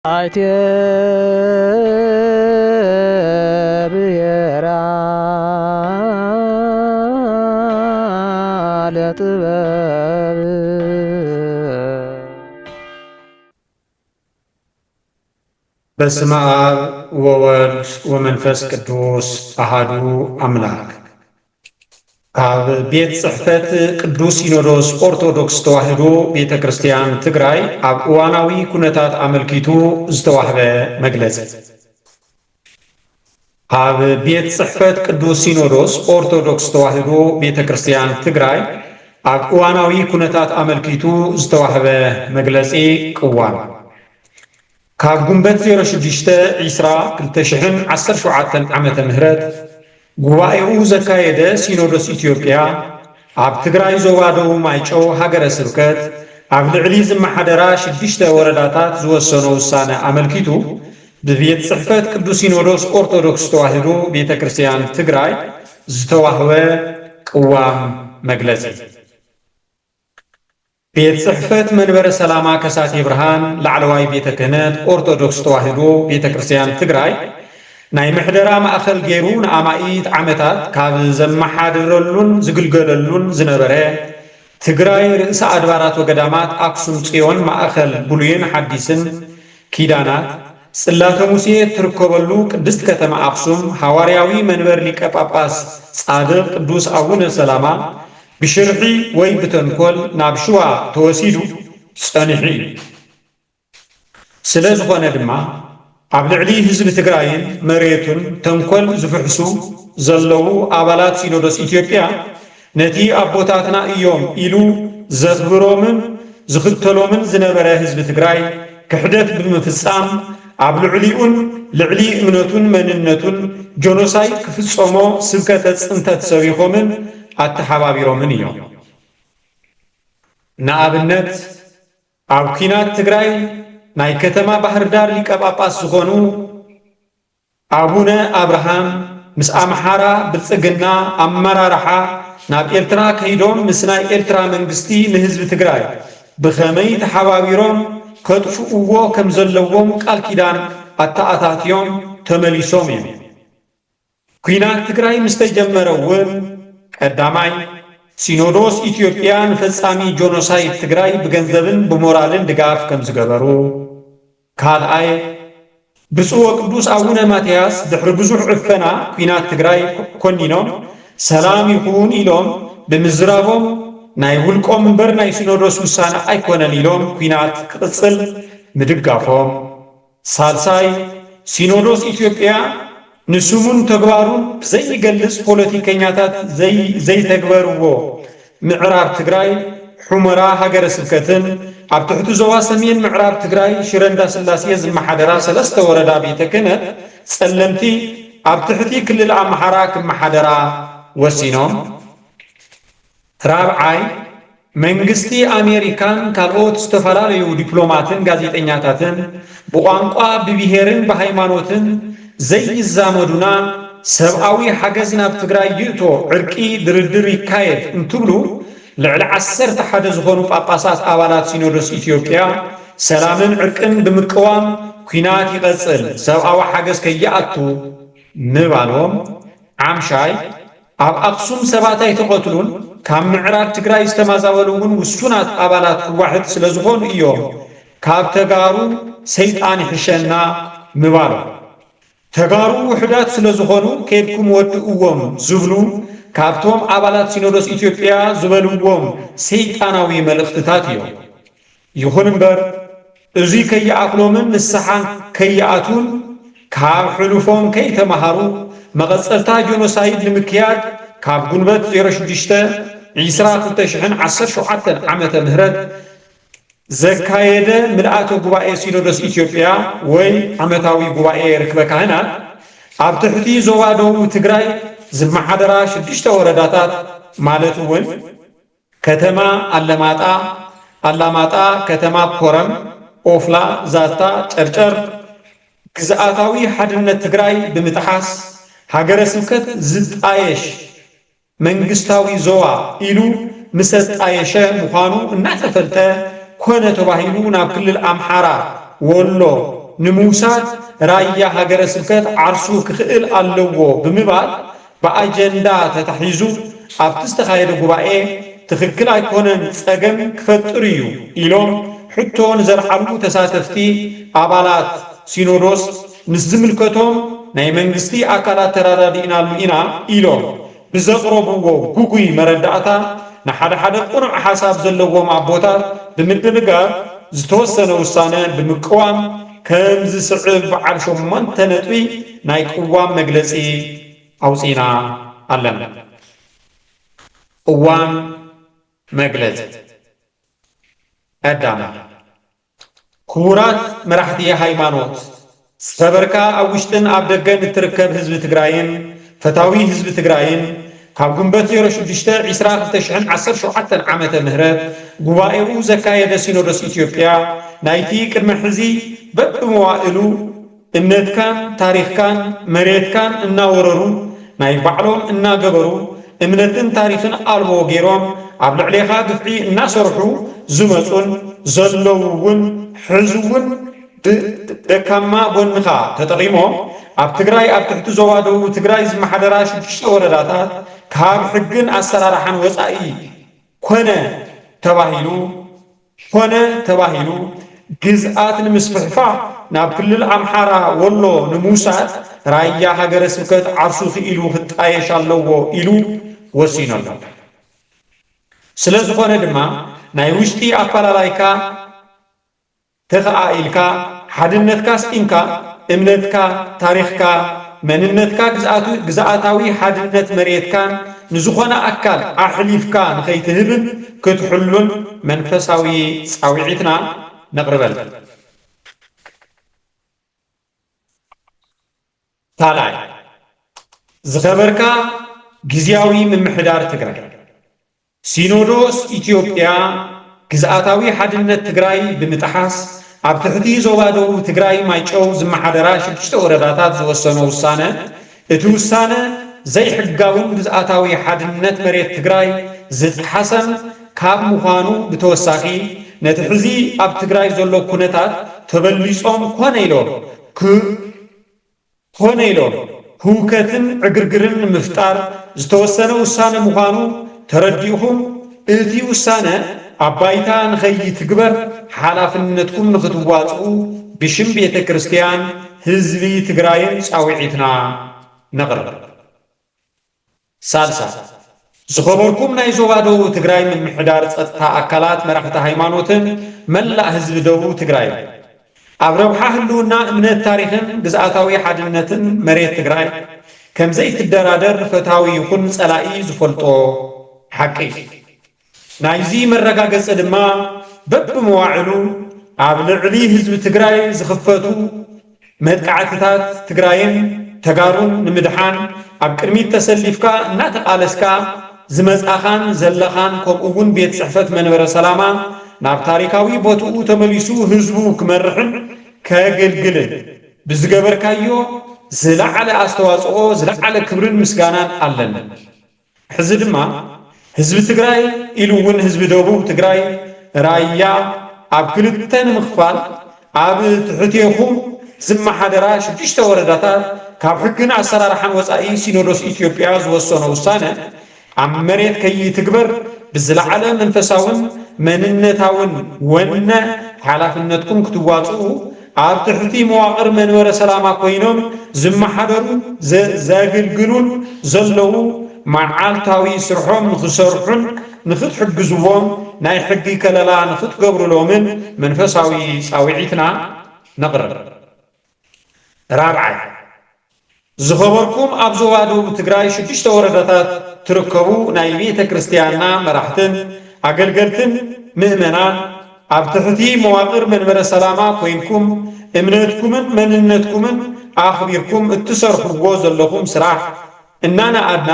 ኣይቴ ብሔራ ለጥበብ። በስመ አብ ወወልድ ወመንፈስ ቅዱስ አሃዱ አምላክ። ካብ ቤት ጽሕፈት ቅዱስ ሲኖዶስ ኦርቶዶክስ ተዋሕዶ ቤተ ክርስቲያን ትግራይ ኣብ እዋናዊ ኩነታት ኣመልኪቱ ዝተዋህበ መግለጺ። ኣብ ቤት ጽሕፈት ቅዱስ ሲኖዶስ ኦርቶዶክስ ተዋሕዶ ቤተ ክርስቲያን ትግራይ ኣብ እዋናዊ ኩነታት ኣመልኪቱ ዝተዋህበ መግለጺ ቅዋም። ካብ ጉንበት ዜሮ ሽዱሽተ ዕስራ ክልተ ሽሕን ዓሰርተ ሸውዓተን ዓመተ ምህረት ጉባኤኡ ዘካየደ ሲኖዶስ ኢትዮጵያ ኣብ ትግራይ ዞባ ደቡብ ማይጨው ሃገረ ስብከት ኣብ ልዕሊ ዝመሓደራ ሽዱሽተ ወረዳታት ዝወሰኖ ውሳነ ኣመልኪቱ ብቤት ጽሕፈት ቅዱስ ሲኖዶስ ኦርቶዶክስ ተዋሕዶ ቤተ ክርስቲያን ትግራይ ዝተዋህበ ቅዋም መግለጺ። ቤት ጽሕፈት መንበረ ሰላማ ከሳቴ ብርሃን ላዕለዋይ ቤተ ክህነት ኦርቶዶክስ ተዋሕዶ ቤተ ክርስቲያን ትግራይ ናይ ምሕደራ ማእኸል ገይሩ ንኣማኢት ዓመታት ካብ ዘመሓድረሉን ዝግልገለሉን ዝነበረ ትግራይ ርእሰ ኣድባራት ወገዳማት ኣክሱም ጽዮን ማእኸል ብሉይን ሓዲስን ኪዳናት ጽላተ ሙሴ እትርከበሉ ቅድስት ከተማ ኣክሱም ሃዋርያዊ መንበር ሊቀ ጳጳስ ጻድቕ ቅዱስ ኣቡነ ሰላማ ብሽርሒ ወይ ብተንኮል ናብ ሽዋ ተወሲዱ ጸኒሑ እዩ። ስለ ዝኾነ ድማ ኣብ ልዕሊ ህዝቢ ትግራይን መሬቱን ተንኮል ዝፍሕሱ ዘለዉ ኣባላት ሲኖዶስ ኢትዮጵያ ነቲ ኣቦታትና እዮም ኢሉ ዘኽብሮምን ዝኽተሎምን ዝነበረ ህዝቢ ትግራይ ክሕደት ብምፍጻም ኣብ ልዕሊኡን ልዕሊ እምነቱን መንነቱን ጆኖሳይድ ክፍጸሞ ስብከተ ጽንተት ሰቢኾምን ኣተሓባቢሮምን እዮም። ንኣብነት ኣብ ኲናት ትግራይ ናይ ከተማ ባህር ዳር ሊቀ ጳጳስ ዝኾኑ ኣቡነ ኣብርሃም ምስ ኣምሓራ ብልጽግና ኣመራርሓ ናብ ኤርትራ ከይዶም ምስ ናይ ኤርትራ መንግስቲ ንህዝቢ ትግራይ ብኸመይ ተሓባቢሮም ከጥፍእዎ ከም ዘለዎም ቃል ኪዳን ኣተኣታትዮም ተመሊሶም እዮም። ኲናት ትግራይ ምስ ተጀመረ እውን ቀዳማይ ሲኖዶስ ኢትዮጵያ ንፈጻሚ ጆኖሳይድ ትግራይ ብገንዘብን ብሞራልን ድጋፍ ከም ዝገበሩ፣ ካልኣይ ብፁዕ ወቅዱስ ኣቡነ ማትያስ ድሕሪ ብዙሕ ዕፈና ኲናት ትግራይ ኮኒኖም ሰላም ይኹን ኢሎም ብምዝራቦም ናይ ውልቆም እምበር ናይ ሲኖዶስ ውሳነ ኣይኮነን ኢሎም ኲናት ክቕጽል ምድጋፎም፣ ሳልሳይ ሲኖዶስ ኢትዮጵያ ንስሙን ተግባሩን ብዘይገልጽ ፖለቲከኛታት ዘይተግበርዎ ምዕራብ ትግራይ ሑመራ ሃገረ ስብከትን ኣብ ትሕቲ ዞባ ሰሜን ምዕራብ ትግራይ ሽረ እንዳስላሴ ዝመሓደራ ሰለስተ ወረዳ ቤተ ክህነት ጸለምቲ ኣብ ትሕቲ ክልል ኣምሓራ ክመሓደራ ወሲኖም። ራብዓይ መንግስቲ ኣሜሪካን ካልኦት ዝተፈላለዩ ዲፕሎማትን ጋዜጠኛታትን ብቋንቋ ብብሄርን ብሃይማኖትን ዘይዛመዱና ሰብኣዊ ሓገዝ ናብ ትግራይ ይእቶ ዕርቂ ድርድር ይካየድ እንትብሉ ልዕሊ ዓሰርተ ሓደ ዝኾኑ ጳጳሳት ኣባላት ሲኖዶስ ኢትዮጵያ ሰላምን ዕርቅን ብምቅዋም ኲናት ይቐጽል ሰብኣዊ ሓገዝ ከይኣቱ ምባሎም። ሓምሻይ ኣብ ኣክሱም ሰባት ኣይተቐትሉን ካብ ምዕራብ ትግራይ ዝተማዛበሉ እውን ውሱናት ኣባላት ህዋሕት ስለዝኾኑ እዮም ካብ ተጋሩ ሰይጣን ይሕሸና ምባሎም። ተጋሩ ውሑዳት ስለዝኾኑ ኬድኩም ወድእዎም ዝብሉ ካብቶም ኣባላት ሲኖዶስ ኢትዮጵያ ዝበልዎም ሰይጣናዊ መልእኽትታት እዮም። ይኹን እምበር እዙይ ከይኣኽሎምን ንስሓ ከይኣትዉን ካብ ሕሉፎም ከይተምሃሩ መቐፀልታ ጆኖሳይድ ንምክያድ ካብ ጉንበት ዜሮ ሽዱሽተ ዒስራ ክልተ ሽሕን ዓሰርተ ሸውዓተን ዓመተ ምህረት ዘካየደ ምልኣተ ጉባኤ ሲኖዶስ ኢትዮጵያ ወይ ዓመታዊ ጉባኤ ርክበ ካህናት ኣብ ትሕቲ ዞባ ደቡብ ትግራይ ዝመሓደራ ሽዱሽተ ወረዳታት ማለት እውን ከተማ ኣለማጣ፣ ኣላማጣ፣ ከተማ ኮረም፣ ኦፍላ፣ ዛታ፣ ጨርጨር ግዝኣታዊ ሓድነት ትግራይ ብምጥሓስ ሃገረ ስብከት ዝጣየሽ መንግስታዊ ዞባ ኢሉ ምሰ ጣየሸ ምዃኑ እናተፈልጠ ኮነ ተባሂሉ ናብ ክልል ኣምሓራ፣ ወሎ፣ ንምውሳድ ራያ ሃገረ ስብከት ዓርሱ ክኽእል ኣለዎ ብምባል ብኣጀንዳ ተታሒዙ ኣብቲ ዝተኻየደ ጉባኤ ትኽክል ኣይኮነን፣ ጸገም ክፈጥር እዩ ኢሎም ሕቶ ንዘልዓሉ ተሳተፍቲ ኣባላት ሲኖዶስ ምስ ዝምልከቶም ናይ መንግስቲ ኣካላት ተረዳዲእናሉ ኢና ኢሎም ብዘቕረብዎ ግጉይ መረዳእታ ንሓደ ሓደ ቅኑዕ ሓሳብ ዘለዎም ኣቦታት ብምድንጋር ዝተወሰነ ውሳነ ብምቅዋም ከም ዝስዕብ በዓል ሸሞንተ ነጥቢ ናይ ቅዋም መግለጺ ኣውጺእና ኣለና። ቅዋም መግለጺ ቀዳማይ። ክቡራት መራሕቲ ሃይማኖት፣ ዝኸበርካ ኣብ ውሽጥን ኣብ ደገን እትርከብ ህዝቢ ትግራይን ፈታዊ ህዝቢ ትግራይን ካብ ግንቦት ዜሮ ሽዱሽተ ዕስራ ክልተ ሽሕን ዓሰርተ ሸውዓተን ዓመተ ምህረት ጉባኤኡ ዘካየደ ሲኖዶስ ኢትዮጵያ ናይቲ ቅድሚ ሕዚ በብመዋእሉ እምነትካን ታሪኽካን መሬትካን እናወረሩ ናይ ባዕሎም እናገበሩ እምነትን ታሪኽን ኣልቦ ገይሮም ኣብ ልዕሌኻ ግፍዒ እናሰርሑ ዝመፁን ዘለዉ እውን ሕዚ እውን ደካማ ጎንኻ ተጠቒሞም ኣብ ትግራይ ኣብ ትሕቲ ዞባ ደቡብ ትግራይ ዝመሓደራ ሽዱሽተ ወረዳታት ካብ ሕግን ኣሰራርሓን ወፃኢ ኮነ ተባሂሉ ኮነ ተባሂሉ ግዝኣት ንምስፍሕፋሕ ናብ ክልል ኣምሓራ ወሎ ንምውሳድ ራያ ሃገረ ስብከት ዓርሱ ክኢሉ ክጣየሽ ኣለዎ ኢሉ ወሲኑ ኣሎ። ስለ ዝኾነ ድማ ናይ ውሽጢ ኣፈላላይካ ተኸኣኢልካ ሓድነትካ ስኢንካ እምነትካ፣ ታሪኽካ፣ መንነትካ፣ ግዝኣቱ ግዝኣታዊ ሓድነት መሬትካን ንዝኾነ ኣካል ኣሕሊፍካ ንኸይትህብን ክትሕሉን መንፈሳዊ ፃውዒትና ነቕርበልካ። ካልኣይ፣ ዝኸበርካ ግዝያዊ ምምሕዳር ትግራይ፣ ሲኖዶስ ኢትዮጵያ ግዝኣታዊ ሓድነት ትግራይ ብምጥሓስ ኣብ ትሕቲ ዞባ ደቡብ ትግራይ ማይጨው ዝመሓደራ ሽዱሽተ ወረዳታት ዝወሰኖ ውሳነ፣ እቲ ውሳነ ዘይሕጋውን ግዝኣታዊ ሓድነት መሬት ትግራይ ዝጠሓሰን ካብ ምዃኑ ብተወሳኺ ነቲ ሕዚ ኣብ ትግራይ ዘሎ ኩነታት ተበሊጾም ኮነ ኢሎም ክ- ኮነ ኢሎም ህውከትን ዕግርግርን ንምፍጣር ዝተወሰነ ውሳነ ምዃኑ ተረዲእኹም እቲ ውሳነ ኣብ ባይታ ንኸይትግበር ሓላፍነትኩም ንኽትዋፅኡ ብሽም ቤተ ክርስቲያን ህዝቢ ትግራይን ፃውዒትና ነቕርብ። ሳልሳ፣ ዝኸበርኩም ናይ ዞባ ደቡብ ትግራይ ምምሕዳር ጸጥታ ኣካላት መራሕቲ ሃይማኖትን መላእ ህዝቢ ደቡብ ትግራይ ኣብ ረብሓ ህልውና እምነት ታሪኽን ግዝኣታዊ ሓድነትን መሬት ትግራይ ከም ዘይትደራደር ፈታዊ ይኹን ጸላኢ ዝፈልጦ ሓቂ እዩ። ናይዚ መረጋገፂ ድማ በብመዋዕሉ ኣብ ልዕሊ ህዝቢ ትግራይ ዝኽፈቱ መጥቃዕትታት ትግራይን ተጋሩን ንምድሓን ኣብ ቅድሚት ተሰሊፍካ እናተቓለስካ ዝመፃኻን ዘለኻን ከምኡ እውን ቤት ፅሕፈት መንበረ ሰላማ ናብ ታሪካዊ ቦትኡ ተመሊሱ ህዝቡ ክመርሕን ከገልግልን ብዝገበርካዮ ዝለዓለ ኣስተዋፅኦ ዝለዓለ ክብርን ምስጋናን ኣለኒ። ሕዚ ድማ ህዝቢ ትግራይ ኢሉ እውን ህዝቢ ደቡብ ትግራይ ራያ ኣብ ክልተ ንምኽፋል ኣብ ትሕቴኹም ዝመሓደራ ሽዱሽተ ወረዳታት ካብ ሕግን ኣሰራርሓን ወፃኢ ሲኖዶስ ኢትዮጵያ ዝወሰኖ ውሳነ ኣብ መሬት ከይትግበር ብዝለዓለ መንፈሳውን መንነታውን ወነ ሓላፍነትኩም ክትዋፅኡ ኣብ ትሕቲ መዋቕር መንበረ ሰላማ ኮይኖም ዝመሓደሩ ዘግልግሉን ዘለዉ መዓልታዊ ስርሖም ንኽሰርሑን ንኽትሕግዝዎም ናይ ሕጊ ከለላ ንኽትገብሩሎምን መንፈሳዊ ፃውዒትና ነቕርብ። ራብዓይ፣ ዝኸበርኩም ኣብ ዞባ ደቡብ ትግራይ ሽዱሽተ ወረዳታት ትርከቡ ናይ ቤተ ክርስቲያንና መራሕትን ኣገልገልትን ምእመናን ኣብ ትሕቲ መዋቕር መንበረ ሰላማ ኮይንኩም እምነትኩምን መንነትኩምን ኣኽቢርኩም እትሰርሕዎ ዘለኹም ስራሕ እናነኣድና፣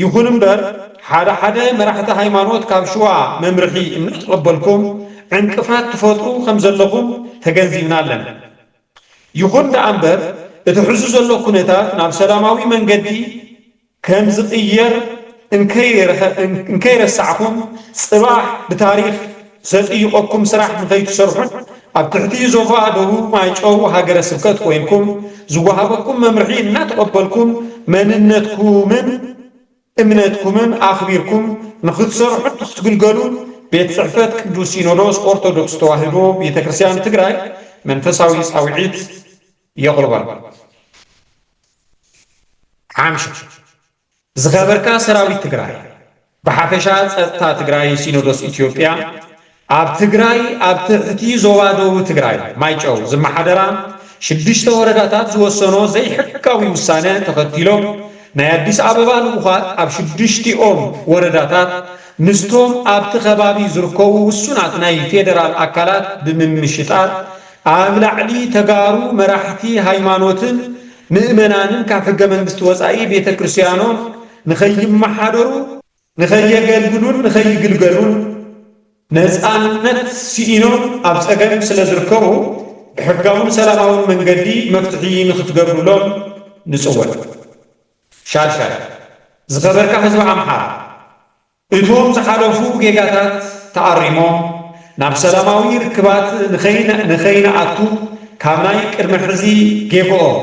ይኹን እምበር ሓደ ሓደ መራሕቲ ሃይማኖት ካብ ሽዋ መምርሒ እናተቐበልኩም ዕንቅፋት ትፈጥሩ ከም ዘለኹም ተገንዚብና ኣለና። ይኹን ደኣ እምበር እቲ ሕዚ ዘሎ ኩነታት ናብ ሰላማዊ መንገዲ ከም ዝቕየር እንከይረሳዕኹም ፅባሕ ብታሪኽ ዘጥይቐኩም ስራሕ ንኸይትሰርሑን ኣብ ትሕቲ ዞባ ደቡብ ማይጨው ሃገረ ስብከት ኮይንኩም ዝወሃበኩም መምርሒ እናተቐበልኩም መንነትኩምን እምነትኩምን ኣኽቢርኩም ንኽትሰርሑን ንኽትግልገሉን ቤት ጽሕፈት ቅዱስ ሲኖዶስ ኦርቶዶክስ ተዋህዶ ቤተ ክርስቲያን ትግራይ መንፈሳዊ ጻውዒት የቕርበልኩም። ሓምሻ ዝኸበርካ ሰራዊት ትግራይ፣ ብሓፈሻ ጸጥታ ትግራይ፣ ሲኖዶስ ኢትዮጵያ ኣብ ትግራይ ኣብ ትሕቲ ዞባ ደቡብ ትግራይ ማይጨው ዝመሓደራ ሽዱሽተ ወረዳታት ዝወሰኖ ዘይሕጋዊ ውሳነ ተኸቲሎም ናይ ኣዲስ ኣበባ ልኡኻት ኣብ ሽዱሽቲኦም ወረዳታት ምስቶም ኣብቲ ከባቢ ዝርከቡ ውሱናት ናይ ፌደራል ኣካላት ብምምሽጣር ኣብ ላዕሊ ተጋሩ መራሕቲ ሃይማኖትን ምእመናንን ካብ ሕገ መንግስቲ ወፃኢ ቤተ ክርስቲያኖም ንኸይመሓደሩ ንኸየገልግሉን ንኸይግልገሉን ነፃነት ስኢኖም ኣብ ፀገም ስለ ዝርከቡ ብሕጋውን ሰላማውን መንገዲ መፍትሒ ንኽትገብሩሎም ንፅወት። ሻድሻይ ዝኸበርካ ህዝቢ ኣምሓራ እቶም ዝሓለፉ ጌጋታት ተኣሪሞም ናብ ሰላማዊ ርክባት ንኸይንኣቱ ካብ ናይ ቅድሚ ሕዚ ጌግኦም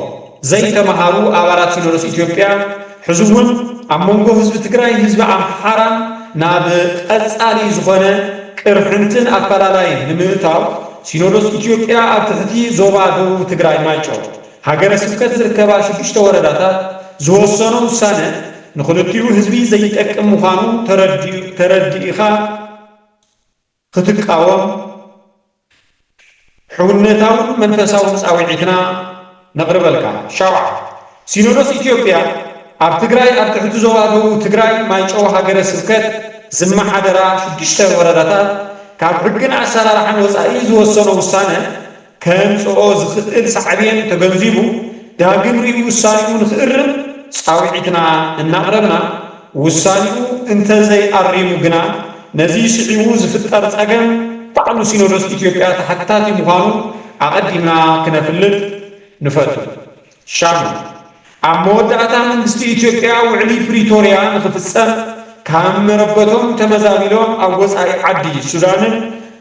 ዘይተምሃሩ ኣባላት ሲኖዶስ ኢትዮጵያ ሕዚ እውን ኣብ መንጎ ህዝቢ ትግራይ ህዝቢ ኣምሓራን ናብ ቀፃሊ ዝኾነ ቅርሕንትን ኣፈላላይን ንምእታው ሲኖዶስ ኢትዮጵያ ኣብ ትሕቲ ዞባ ደቡብ ትግራይ ማይጨው ሃገረ ስብከት ዝርከባ ሽዱሽተ ወረዳታት ዝወሰኖ ውሳነ ንኽልቲኡ ህዝቢ ዘይጠቅም ምዃኑ ተረዲእኻ ክትቃወም ሕውነታውን መንፈሳውን ፃውዒትና ነቕርበልካ። ሻውዓ ሲኖዶስ ኢትዮጵያ ኣብ ትግራይ ኣብ ትሕቲ ዞባ ደቡብ ትግራይ ማይጨው ሃገረ ስብከት ዝመሓደራ ሽዱሽተ ወረዳታት ካብ ሕግን ኣሰራርሓን ወፃኢ ዝወሰኖ ውሳነ ከምፅኦ ዝኽእል ሳዕቤን ተገንዚቡ ዳግም ሪኡ ውሳኔኡ ንኽእርም ፃውዒትና እናቕረብና ውሳኔኡ እንተዘይኣሪሙ ግና ነዚ ስዒቡ ዝፍጠር ፀገም ባዕሉ ሲኖዶስ ኢትዮጵያ ተሓታቲ ምዃኑ ኣቐዲምና ክነፍልጥ ንፈቱ። ሻሙ ኣብ መወዳእታ መንግስቲ ኢትዮጵያ ውዕሊ ፕሪቶርያ ንኽፍፀም ካብ መረበቶም ተመዛቢሎም ኣብ ወፃኢ ዓዲ ሱዳንን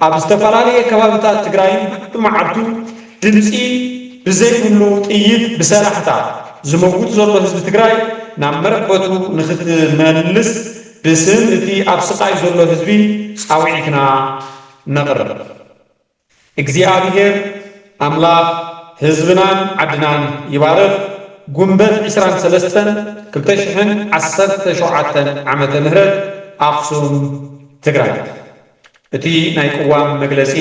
ኣብ ዝተፈላለየ ከባብታት ትግራይን ብመዓልቱ ድምፂ ብዘይብሉ ጥይት ብሰላሕታ ዝመውት ዘሎ ህዝቢ ትግራይ ናብ መረበቱ ንኽትመልስ ብስም እቲ ኣብ ስቓይ ዘሎ ህዝቢ ፃውዒትና ነቕርብ። እግዚኣብሔር ኣምላኽ ህዝብናን ዓድናን ይባርኽ። ጉንበት ዕስራን ሰለስተን ክልተ ሽሕን ዓሰርተ ሸውዓተን ዓመተ ምህረት ኣኽሱም ትግራይ። እቲ ናይ ቅዋም መግለጺ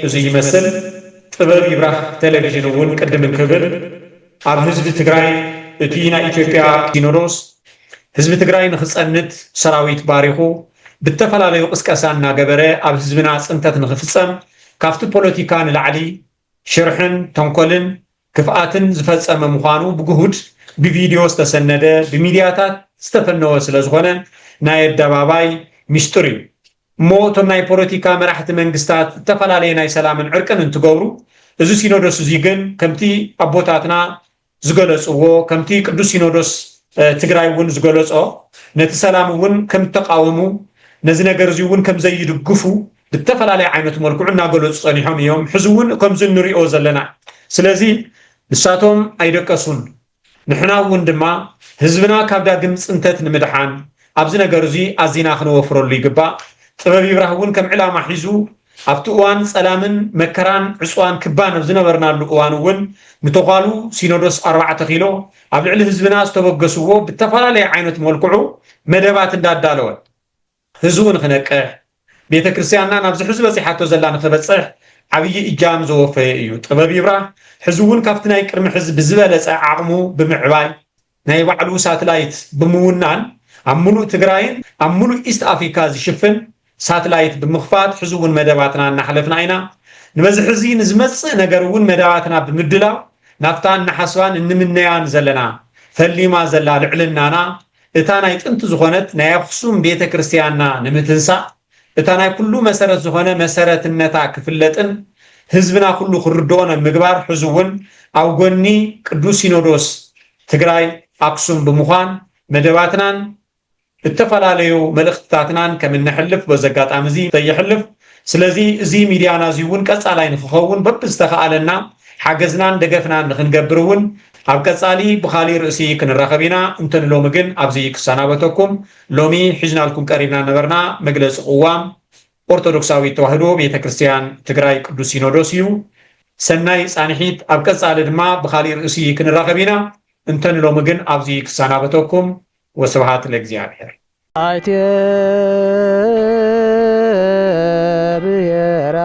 እዙይ ይመስል። ጥበብ ይብራህ ቴሌቪዥን እውን ቅድም እንክብል ኣብ ህዝቢ ትግራይ እቲ ናይ ኢትዮጵያ ሲኖዶስ ህዝቢ ትግራይ ንኽጸንት ሰራዊት ባሪኹ ብተፈላለዩ ቅስቀሳ እናገበረ ኣብ ህዝብና ጽንተት ንኽፍጸም ካብቲ ፖለቲካ ንላዕሊ ሽርሕን ተንኮልን ክፍኣትን ዝፈጸመ ምዃኑ ብግሁድ ብቪድዮ ዝተሰነደ ብሚድያታት ዝተፈነወ ስለ ዝኾነ ናይ ኣደባባይ ሚስጥር እዩ። እሞ እቶም ናይ ፖለቲካ መራሕቲ መንግስታት ዝተፈላለየ ናይ ሰላምን ዕርቅን እንትገብሩ እዚ ሲኖዶስ እዚ ግን ከምቲ ኣቦታትና ዝገለፅዎ ከምቲ ቅዱስ ሲኖዶስ ትግራይ እውን ዝገለፆ ነቲ ሰላም እውን ከምተቃወሙ ነዚ ነገር እዚ እውን ከምዘይድግፉ ብተፈላለየ ዓይነት መልክዑ እናገለፁ ፀኒሖም እዮም። ሕዚ እውን ከምዚ እንሪኦ ዘለና። ስለዚ ንሳቶም ኣይደቀሱን። ንሕና እውን ድማ ህዝብና ካብ ዳግም ፅንተት ንምድሓን ኣብዚ ነገር እዚ ኣዚና ክንወፍረሉ ይግባእ። ጥበብ ይብራህ እውን ከም ዕላማ ሒዙ ኣብቲ እዋን ጸላምን መከራን ዕጽዋን ክባን ኣብ ዝነበርናሉ እዋን እውን ምተዃሉ ሲኖዶስ ኣርባዕተ ኪሎ ኣብ ልዕሊ ህዝብና ዝተበገስዎ ብተፈላለየ ዓይነት መልክዑ መደባት እንዳዳለወ ህዝቡ ንኽነቅሕ ቤተ ክርስቲያንና ናብዚ ሕዚ በጺሓቶ ዘላ ንኽበጽሕ ዓብዪ እጃም ዘወፈየ እዩ። ጥበብ ይብራህ ሕዚ እውን ካብቲ ናይ ቅድሚ ሕዚ ብዝበለጸ ዓቕሙ ብምዕባይ ናይ ባዕሉ ሳትላይት ብምውናን ኣብ ሙሉእ ትግራይን ኣብ ሙሉእ ኢስት ኣፍሪካ ዝሽፍን ሳትላይት ብምኽፋት ሕዚ እውን መደባትና እናሕለፍና ኢና። ንበዚ ሕዚ ንዝመፅእ ነገር እውን መደባትና ብምድላው ናብታ እንሓስባን እንምነያን ዘለና ፈሊማ ዘላ ልዕልናና እታ ናይ ጥንቲ ዝኾነት ናይ ኣኽሱም ቤተ ክርስቲያንና ንምትንሳእ እታ ናይ ኩሉ መሰረት ዝኾነ መሰረትነታ ክፍለጥን ህዝብና ኩሉ ክርድኦን ኣብ ምግባር ሕዚ እውን ኣብ ጎኒ ቅዱስ ሲኖዶስ ትግራይ ኣክሱም ብምዃን መደባትናን እተፈላለዩ መልእኽትታትናን ከም እነሕልፍ በዚ ኣጋጣሚ እዚ ከየሕልፍ ስለዚ እዚ ሚድያና እዚ እውን ቀፃላይ ንክኸውን በብዝተኸኣለና ሓገዝናን ደገፍናን ንክንገብር እውን ኣብ ቀፃሊ ብኻሊእ ርእሲ ክንራኸብ ኢና። እንተንሎሚ ግን ኣብዚ ክሰናበተኩም። ሎሚ ሒዝናልኩም ቀሪብና ነበርና መግለፂ ቅዋም ኦርቶዶክሳዊት ተዋህዶ ቤተ ክርስቲያን ትግራይ ቅዱስ ሲኖዶስ እዩ። ሰናይ ፃንሒት። ኣብ ቀፃሊ ድማ ብኻሊእ ርእሲ ክንራኸብ ኢና። እንተንሎሚ ግን ኣብዚ ክሰናበተኩም። ወስብሃት ለእግዚኣብሔር። ኣይቴ ብሔራ